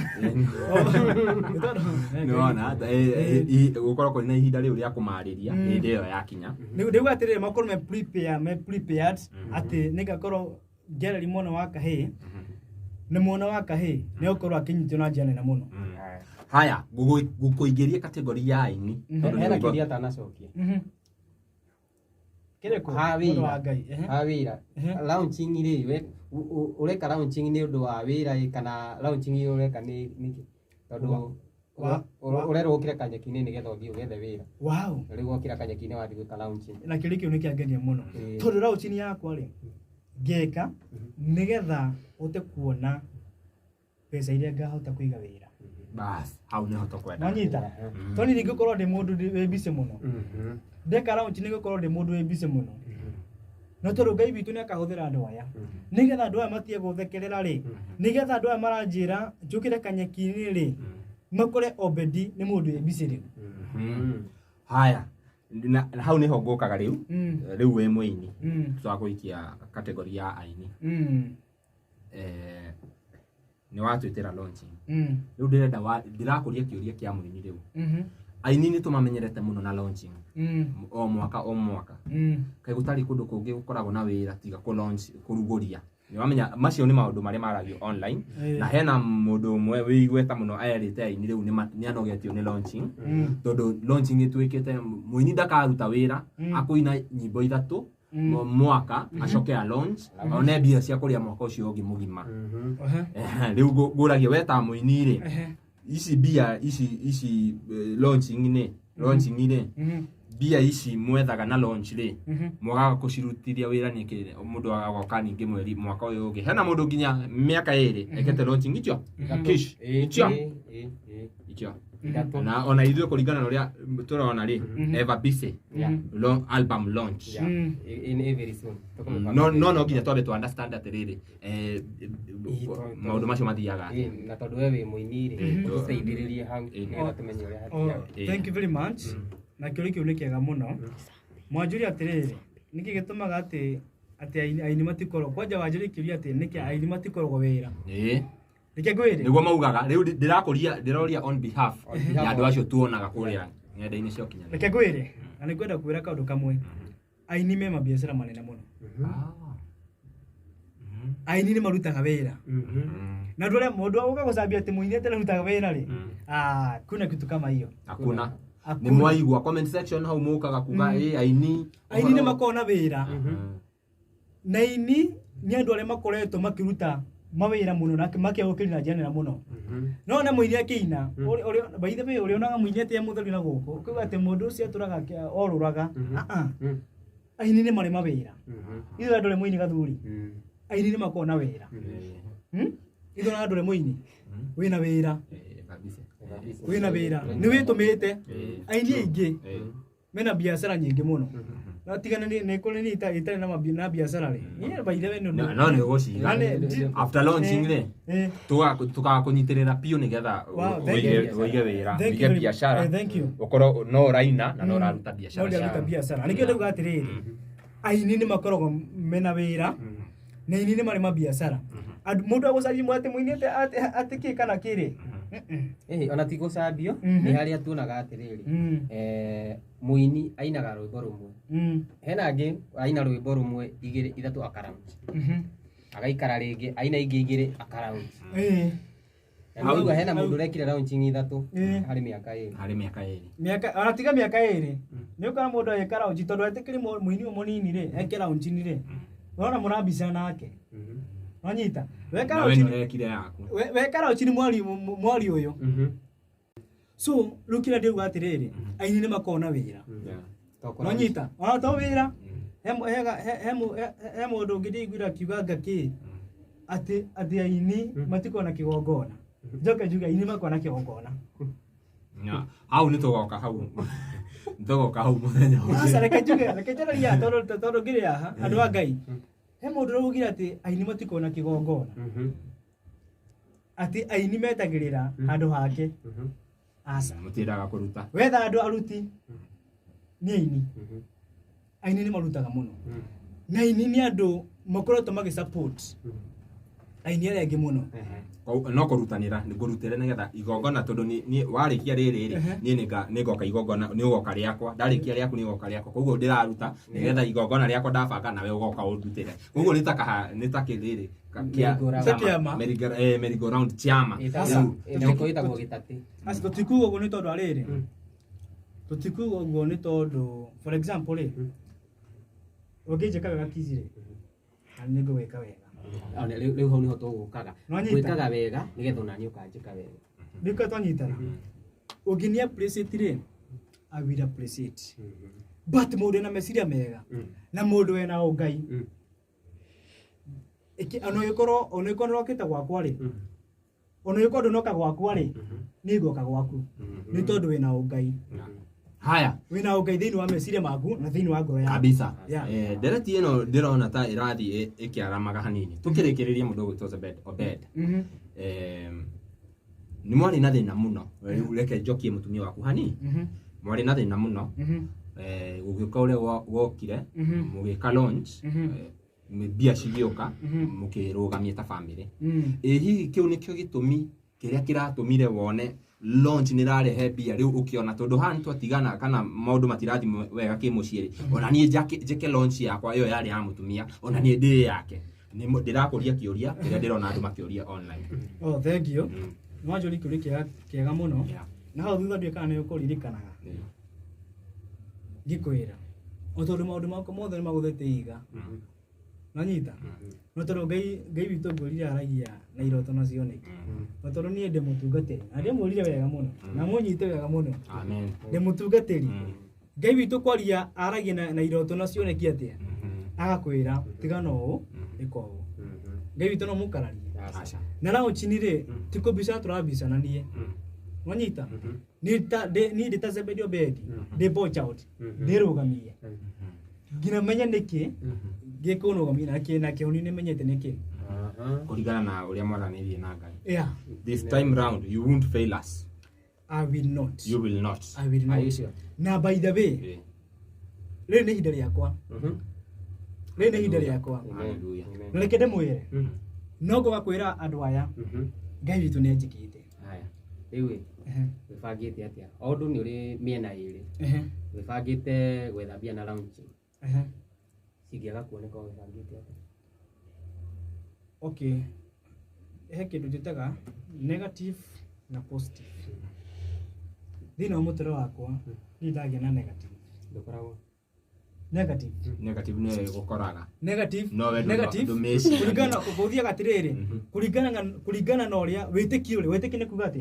Nĩwona, gũkorwo kũrĩ na ihinda rĩu rĩa kũmarĩria hĩndĩ ĩyo yakinya. Ndĩuga atĩrĩrĩ, makorwo me prepared atĩ nĩngakorwo ngĩarĩria mwana wa kahĩĩ, na mwana wa kahĩĩ nĩegũkorwo akĩnyitwo na njĩra nene mũno. Haya, ngũkũingĩria category ya aini. Tondũ nĩ Hena rwĩmbo- kĩũria atanacokia. Kĩrĩkũ? Ha Mũndũ wĩra. wa Ngai. Ehe. Ha wĩra. Launching rĩ, we ũreka launching nĩ ũndũ wa wĩra ĩ, kana launching ĩyo ũreka nĩ nĩkĩ? Tondũ ũrerwo ũkĩre kanyeki-inĩ nĩgetha ũthiĩ ũgethe wĩra. Wow. Na rĩu wokĩra kanyeki-inĩ wathiĩ gwĩka launching. Na kĩũria kĩu nĩ kĩangenia mũno. Tondũ launching yakwa rĩ, ngeka nĩgetha ũhote kuona mbeca iria ngahota kũiga wĩra. Bas, hau nĩho tũkwenda. Nwanyita? Tondũ niĩ ndingĩkorwo ndĩ mũndũ wĩ busy mũno. Ndeka launch nĩngũkorwo ndĩ mũndũ wĩ busy mũno. No tondũ Ngai witũ nĩ akahũthĩra andũ aya. Nĩgetha andũ aya matige gũthekerera rĩ, nĩgetha andũ aya maranjĩra njũkĩre kanyeki-inĩ rĩ, makore Obedi nĩ mũndũ wĩ busy rĩu. Haya, na hau nĩho ngũkaga rĩu. Rĩu wĩ mũini. Twakũikia category ya aini. Nĩ watwĩtĩra launching. Rĩu ndĩrenda ndĩrakũria kĩũria kĩa mũini rĩu. Aini nĩ tũmamenyerete mũno na launching. O mwaka o mwaka. Kaĩ gũtarĩ kũndũ kũngĩ gũkoragwo na wĩra tiga kũ launch, kũrugũria. Nĩwamenya macio nĩ maũndũ marĩa maragio online. Na hena mũndũ ũmwe wĩ igweta mũno erĩte aini rĩu nĩ anogetio nĩ launching. Tondũ launching ĩtuĩkĩte mũini ndakaruta wĩra, akũina nyĩmbo ithatũ mwaka, acoke a launch, one mbia cia kũrĩa mwaka ũcio ũngĩ mũgima. Rĩu ngũragia we ta mũini rĩ, ici mbia ici launching nĩ, launching rĩ, mbia ici mwethaga na launch rĩ, mwagaga kũcirutithia wĩra nĩkĩ? Mũndũ agoka ningĩ mweri mwaka ũyũ ũngĩ. Hena mũndũ nginya mĩaka ĩrĩ ekete launching icio? Kish. Icio? Icio. Na ona ithuĩ kũringana na ũrĩa tũrona rĩ, Ever Busy album launch. Very soon. No, no, no nginya twambe tu understand atĩrĩrĩ, maũndũ macio mathiaga atĩa. Na tondũ we wĩ mũini rĩ, ũtũteithĩrĩrie hau nĩgetha tũmenye ũrĩa hathiaga. Thank you very much. Na kĩũria kĩu nĩ kĩega mũno. Mwanjũria atĩrĩrĩ, nĩkĩ gĩtũmaga atĩ Atĩ aini matikoragwo kwanja wanjĩrĩ kĩũria atĩ nĩkĩ aini matikoragwo wĩra. Ĩĩ. Reke ngwĩre. Nĩguo maugaga rĩu ndĩrakũria ndĩroria on behalf On behalf ya andũ of- acio tuonaga kũrĩa ng'enda-inĩ cia ũkinyanĩria. Reke ngwĩre. Na nĩngwenda kwĩra kaũndũ kamwe. Aini me mabiacara manene mũno. Aini nĩ marutaga wĩra. Na andũ arĩa mũndũ ũka gũcambia atĩ mũini atĩ ararutaga wĩra rĩ. Ah, kuna kitu kama hiyo. Hakuna. Nĩ Hakuna. mwaigua comment section hau mũkaga kuga ĩ aini. Aini nĩ makoragwo na wĩra. Mm. Na aini nĩ andũ arĩa makoretwo makĩruta mawĩra mũno na makeũkĩria na njĩra nene mũno. No na mũini akĩina, by the way, ũrĩa onaga mũini atĩ e mũtheru na gũkũ, ũkauga atĩ mũndũ ũcio atũraga orũraga. Ah, ah. Aini nĩ marĩ mawĩra. Ithuĩ andũ arĩa mũini gathuri. Aini nĩ makoragwo na wĩra. Ithuĩ andũ arĩa mũini wĩna wĩra. Ĩĩ, kabisa. Wĩna wĩra. Nĩ wĩtũmĩte. Aini aingĩ mena biacara nyingĩ mũno. No tigana nĩ kũrĩ nĩ itarĩ na biacara rĩ. Niĩ by the way nĩ No no nĩ ũgũciga. Na nĩ- After launching rĩ Eh. tũgakũnyitĩrĩra biũ nĩgetha Wow, thank ũige you. ũige wĩra, Thank ũige you very- biacara. Thank you. Ũkorwo no ũraina na no ũraruta biacara. No ndĩraruta ciaku. biacara. Nĩkĩo ndauga atĩrĩrĩ. Aini nĩ makoragwo mena wĩra na aini nĩ marĩ mabiacara. Andũ mũndũ agũcaria atĩ mũini atĩ kĩ kana kĩrĩ. Ĩhĩ, ona ti gũcambio nĩ harĩa tuonaga atĩrĩrĩ mũini ainaga rwĩmbo rũmwe hena angĩ aina rwĩmbo rũmwe igĩrĩ ithatũ akaraunch agaikara rĩngĩ aina ingĩ igĩrĩ akaraunch na nĩwaigua hena mũndũ ũrekire launching ithatũ harĩ mĩaka ĩrĩ. Harĩ mĩaka ĩrĩ. Mĩaka ona tiga mĩaka ĩrĩ. Nĩ ũkora mũndũ agĩka launch tondũ etĩkĩri mũini ũyũ mũnini rĩ eke launch rĩ. Ũrona mũrambica nake. Wanyita. Weka Na we launch nĩ ũrekire yaku. weka launch mwari ũyũ. So rĩu kĩrĩa ndĩruga atĩrĩrĩ aini nĩ makoragwo na wĩra. Nonyita. Ona to wĩra he he mũndũ ũngĩ ndĩiguire akiuga anga kĩ atĩ aini matikoragwo na kĩgongona. Njoke njuge aini makoragwo na kĩgongona. Hau nĩ tũgoka hau. Nĩ tũgoka hau mũthenya ũngĩ. Aca reke njuge reke njarĩrie haha tondũ ngĩrĩ haha andũ a Ngai. He mũndũ ũraugire atĩ aini matikoragwo na kĩgongona. Atĩ aini metagĩrĩra handũ hake. Aca. Mũtiendaga kũruta. Wetha andũ aruti nĩ aini. Aini nĩ marutaga mũno. Na aini nĩ andũ makoretwo magĩ support aini arĩa angĩ mũno. No kũrutanĩra nĩ ngũrutĩre nĩgetha igongona tondũ niĩ warĩkia rĩrĩ rĩ niĩ nĩngoka igongona nĩ ũgoka rĩakwa ndarĩkia rĩaku nĩ ũgoka rĩakwa koguo ndĩraruta nĩgetha igongona rĩakwa ndabanga nawe ũgoka ũndutĩre koguo nĩ ta kaha nĩ ta kĩrĩrĩ Kĩama. merry go round chama. Nĩkĩo ĩtagwo gĩtatĩ. Aca tũtikuga ũguo nĩ tondũ arĩrĩ. Tũtikuga ũguo nĩ tondũ for example rĩ ũngĩnjĩka wega Kizi rĩ na nĩ ngũgwĩka wega. Rĩu hau nĩho tũgũkaga. Nwanyita. Gwĩkaga wega nĩgetha onaniĩ ũkanjĩka wega. Nĩkĩo twanyitana. Ũngĩni appreciate rĩ I will appreciate. But mũndũ wĩna meciria mega na mũndũ wĩna ũngai ona ũngĩkorwo ona ũngĩkorwo nĩũrokĩte gwakwa rĩ ona ũngĩkorwo ndũnoka gwakwa rĩ niĩ ngoka gwaku nĩ tondũ wĩna ũngai. Haya. Wĩna ũngai thĩinĩ wa meciria maku na thĩinĩ wa ngoro yaku. Kabisa. Yeah. Ndereti ĩno ndĩrona ta ĩrathiĩ ĩkĩaramaga hanini. Tũkĩrĩkĩrĩria mũndũ ũgwĩtwo Zebed Obed. Nĩ mwarĩ na thĩna mũno. Rĩu reke njokie mũtumia waku hanini. Mwarĩ na thĩna mũno. Gũgĩũka ũrĩa wokire, mũgĩka launch, mbia cigĩũka, mũkĩrũgamia ta bamĩrĩ. Ĩ hihi kĩu nĩkĩo gĩtũmi kĩrĩa kĩratũmire wone launch nĩ ĩrarehe mbia rĩu ũkĩona tondũ haha nĩ twatigana kana maũndũ matirathiĩ wega kĩmũciĩ rĩ ona niĩ njĩke launch yakwa ĩyo yarĩ ya mũtumia ona niĩ ndĩrĩ yake. Ndĩrakũria kĩũria kĩrĩa ndĩrona andũ makĩũria online. Oh, thank you. Nĩ wanjũria kĩũria kĩega mũno. Na hau thutha ndiũĩ kana nĩ ũkũririkanaga. Ngĩkwĩra o tondũ maũndũ makwa mothe nĩ magũthĩte ihiga. Nanyita? No tondũ Ngai witũ ngwĩrire aragia na iroto na cioneki. No tondũ niĩ ndĩ mũtungatĩri. Na ndĩmwĩrire wega mũno. Na mũnyite wega mũno. Amen. Ndĩ mũtungatĩri. Ngai witũ kwaria aragia na iroto na cioneki atĩa? Agakwĩra tigana ũũ, ĩka ũũ. Ngai witũ no mũkararie. Aca. Na launch-inĩ rĩ, ti kũmbica tũrambicana niĩ. Wanyita? Niĩ ndĩ ta Zebedi Obedi, ndĩ watch out, ndĩrũgamie. Nginya menye nĩkĩ gĩkũnũgamia na kĩhoni nĩmenyete nĩkĩ. Kũringana na ũrĩa mwaranĩirie na Ngai. Yeah. This time round you won't fail us. I will not. You will not. I will not. Are you sure? Na by the way, rĩrĩ nĩ ihinda rĩakwa. Rĩrĩ nĩ ihinda rĩakwa. Hallelujah. Na reke ndĩmwĩre, Mhm. no ngoga kwĩra andũ aya, Mhm. Ngai witũ nĩ anjĩkĩte. Haya. Rĩu ĩ, wĩbangĩte atĩa? O ũndũ nĩ ũrĩ mĩena ĩrĩ. Ehe, Wĩbangĩte gwetha mbia na launching. ehe. Cingĩaga kuoneka wĩbangĩte atĩa? Okay, he kĩndũ njĩtaga negative na positive. Thĩinĩ wa mũtũrĩre wakwa niĩ ndagĩa na negative. Ndũkoragwo. Negative. Negative nĩyo ĩgũkoraga. Negative. No we ndũ- negative. ndũmĩciragia. Kũringana gũthiaga atĩrĩrĩ, kũringana na ũrĩa wĩtĩkio rĩ, wĩtĩkio nĩ kuga atĩa?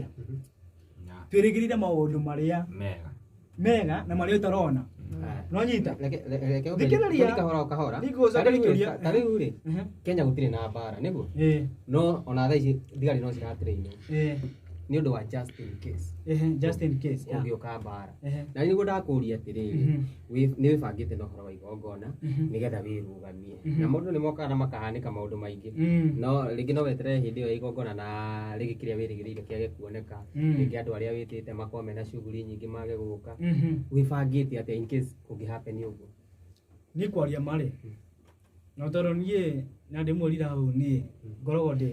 Yeah. Twĩrĩgĩrĩre maũndũ marĩa Mega. mega na marĩa ũtarona. Haya. No nyita. Reke Thikĩrĩria. Tũthiĩ kahora o kahora. Nĩngũgũcokeria Ta rĩu ĩ, kĩũria. ta rĩu rĩ, Mhm. Kenya gũtirĩ na mbara, nĩguo? Ĩĩ, No ona thaa ici thigari no ciratrainwo ĩĩ, nĩ ũndũ wa just in case ehe, just in case. Yeah. kũngĩũka mbara. Ehe. Na nĩguo ndakũria atĩrĩrĩ, Mhm. nĩ wĩbangĩte na ũhoro wa igongona Mhm. nĩgetha wĩrũgamie. Mhm. Na mũndũ nĩ mokaga na makahanĩka maũndũ maingĩ. Mm. No rĩngĩ no weterere hĩndĩ ĩyo ya igongona na rĩngĩ kĩrĩa wĩrĩgĩrĩire kĩage kuoneka. Mm. Rĩngĩ andũ arĩa wĩtĩte makorwo mena shughuli nyingĩ mage gũka. Mhm. Wĩbangĩte atĩa in case kũngĩ happen ũguo? Niĩ kwaria marĩ na tondũ niĩ na ndĩmwĩrire hau niĩ ngoragwo ndĩ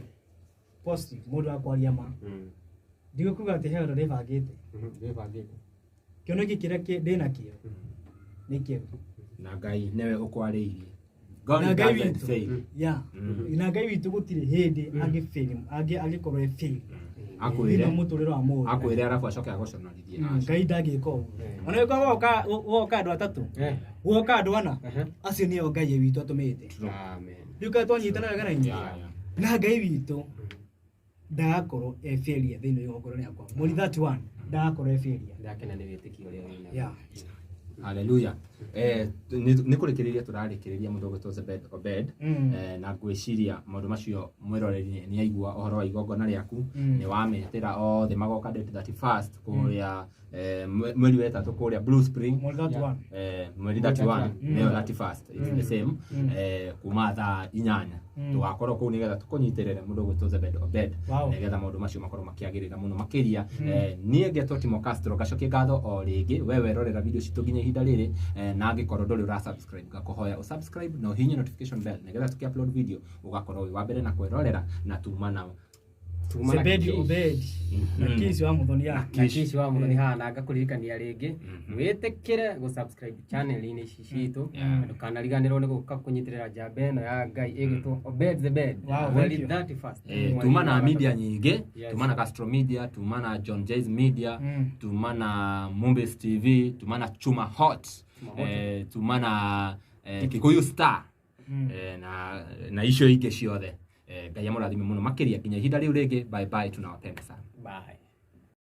positive mũndũ wa kwaria ma. Ndigũkuga atĩ he ũndũ ndĩbangĩte. Mhm, Wĩbangĩte. Kĩoneki kĩrĩa ndĩnakĩo nĩ kĩega. Na Ngai nĩwe ũkwarĩirie. God Na Ngai doesn't witũ. fail. Yeah. Na Ngai witũ gũtirĩ hĩndĩ angĩfail, angĩkorwo e fail thĩinĩ wa Akwĩre. mũtũrĩre wa mũndũ. Akwĩre arabu acoke agũconorithie. Ngai ndangĩka ũguo. Ona gĩkorwo woka andũ atatũ, Eh. woka andũ ana, Ehe. acio nĩo Ngai witũ atũmĩte. Amen. Rĩu kaĩ twanyitana wega na inyuĩ? Yeah, yeah. Na Ngai witũ ndagakorwo e failure thĩinĩ wa igongona rĩakwa. Mweri 31 ndagakorwo e failure. Ndakena nĩ wĩtĩkio ũrĩa wĩnaguo. Yeah. Haleluya. Nĩ kũrĩkĩrĩria tũrarĩkĩrĩria mũndũ ũgwĩtwo Zebed Obed. Mm. Na ngwĩciria maũndũ macio mwĩroreri nĩ aigua ũhoro wa igongona rĩaku. Mm. Nĩ wametĩra othe magoka date 31st kũrĩa mweri wa ĩtatũ kũrĩa Blue Spring. Mweri 31. Mweri 31 Mm. nĩyo 31st, it's the same. Mm. Kuma thaa 8 Mm. tũgakorwo kũu nĩgetha tũkũnyitĩrĩre mũndũ ũgwĩtwo Zebed Obed Wow. nĩgetha maũndũ macio makorwo makĩagĩrĩra mũno makĩria. Niĩ ngetwo Timo Castro, ngacokia ngatho o rĩngĩ we werorera video citũ nginya ihinda rĩrĩ, na angĩkorwo ndũrĩ ũra subscribe ngakũhoya ũsubscribe na ũhihinye notification bell nĩgetha tũkĩ upload video ũgakorwo wĩ wa mbere na kwĩrorera na tuma na Tuma na Zebedi Kish. Obedi na Kish wa Muthoni ya. Na Kish wa Muthoni haha na ngakũririkania rĩngĩ wĩtĩkĩre gũ-subscribe channel-inĩ ici citũ Yeah. ndũkanariganĩrwo nĩ gũka kũnyitĩrĩra njamba ĩno ya Ngai ĩgĩtwo Obed the Bed Wow, mweri thank you. 31st. Mweri Tuma na wa media gatatũ. nyingĩ. Yes. Tuma na Castro Media, tuma na John Jays Media, Mm. tuma na Mumbes TV, tuma na Chuma Hot, Chuma Hot. Tuma na Kikuyu Star, Mm. na icio ingĩ ciothe. Ngai amũrathime mũno makĩria nginya ihinda rĩu rĩngĩ. Bye bye, tunawapenda sana. Bye.